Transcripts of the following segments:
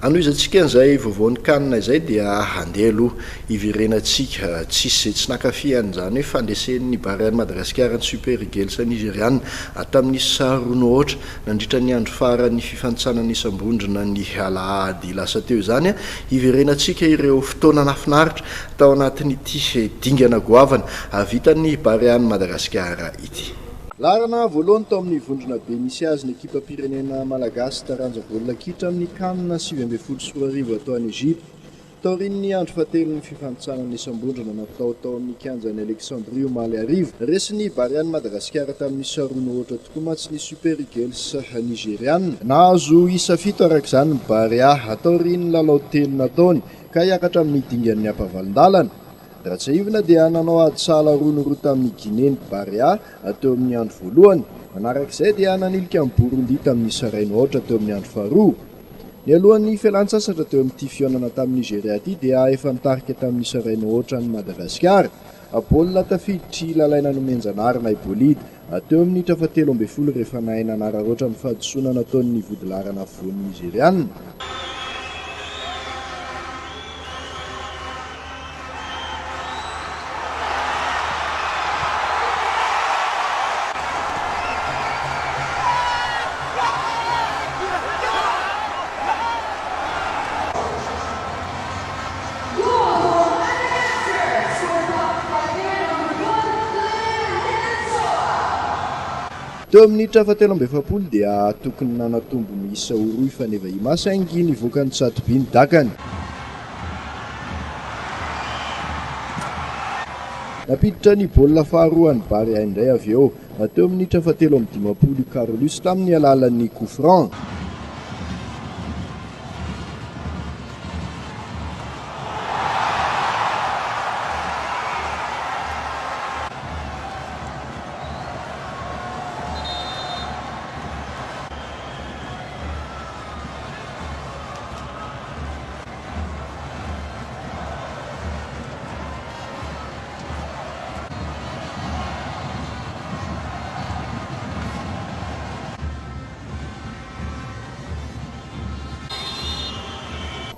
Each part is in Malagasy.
Hanohizantsika an'izay vaovaon'ny CAN izay dia handeha aloha hiverenantsika. Tsisy izay tsy nankafy an'izany hoe fandresen'ny Barean'i Madagasikara ny Super Eagles Nizeriana tamin'ny isa roa no aotra nandritra ny andro faran'ny fifanintsanana isam-bondrona ny alahady lasa teo izany. Hiverenantsika ireo fotoana nahafinaritra tao anatin'ity dingana goavana vitan'ny Barean'i Madagasikara ity. Laharana voalohany tao amin'ny vondrona B nisy azy ny ekipam-pirenena malagasy taranja baolina kitra amin'ny Can 2019 atao any Egypte. Taorian'ny andro fahatelon'ny fifanintsanana isam-bondrona natao tao amin'ny kianjan'i Alexandrie omaly hariva. Resin'ny Barean'i Madagasikara tamin'ny isa roa no aotra tokoa mantsy ny Super Eagles nizeriana. Nahazo isa fito araka izany ny Barea taorian'ny lalao telo nataony ka hiakatra amin'ny dingan'ny ampavalon-dalana. Raha tsiahivina dia nanao ady sahala roa no roa tamin'i Guinée ny Barea teo amin'ny andro voalohany. Manarak'izay dia nanilika an'i Burundi tamin'ny isa iray no aotra teo amin'ny andro faharoa. Nialohan'ny fialan-tsasatra teo amin'ity fihaonana tamin'i Nigeria ity dia efa nitarika tamin'ny isa iray no aotra an'i Madagasikara. Baolina tafiditr'i Lalaina Nomenjanahary na i Bolida teo amin'ny minitra fahatelo ambin'ny folo rehefa nahay nanararaotra ny fahadisoana nataon'ny vodilaharana afovoan'ny Nizeriana. Teo amin'ny minitra fahatelo amby efapolo dia tokony nanatombo ny isa ho roa i Faneva Ima saingy nivoaka ny tsatoby ny dakany. Nampiditra ny baolina faharoa an'i Barea indray avy eo teo amin'ny minitra fahatelo amby dimampolo i Carolus tamin'ny alalan'ny coup franc.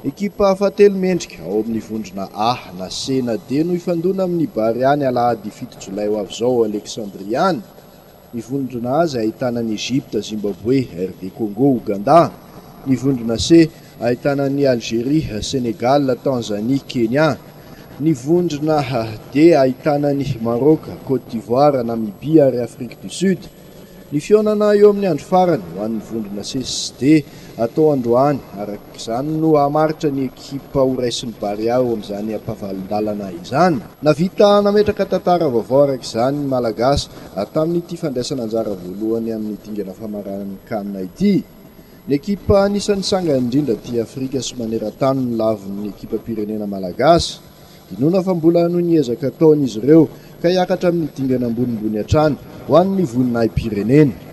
Ekipa fahatelo mendrika ao amin'ny vondrona A na C na D no hifandona amin'ny Barea ny alahady 7 jolay ho avy izao ao Alexandria any. Ny vondrona A izay ahitana an'i Egypte, Zimbabwe, RD Congo, Ouganda. Ny vondrona C ahitana an'i Algerie, Sénégal, Tanzanie, Kenya. Ny vondrona D ahitana an'i Maroc, Côte d'Ivoire, Namibie ary Afrique du Sud. Ny fihaonana eo amin'ny andro farany ho an'ny vondrona C sy D atao androany araka izany no hamaritra ny ekipa horaisin'ny Barea eo amin'izany ampavalon-dalana izany. Nahavita nametraka tantara vaovao araka izany ny Malagasy tamin'ity fandraisana anjara voalohany amin'ny dingana famaranan'ny Can ity. Ny ekipa anisan'ny sangany indrindra aty Afrika sy maneran-tany no lavon'ny ekipam-pirenena malagasy. Inoana fa mbola hanohy ny ezaka ataony izy ireo ka hiakatra amin'ny dingana ambonimbony hatrany ho an'ny voninahi-pirenena.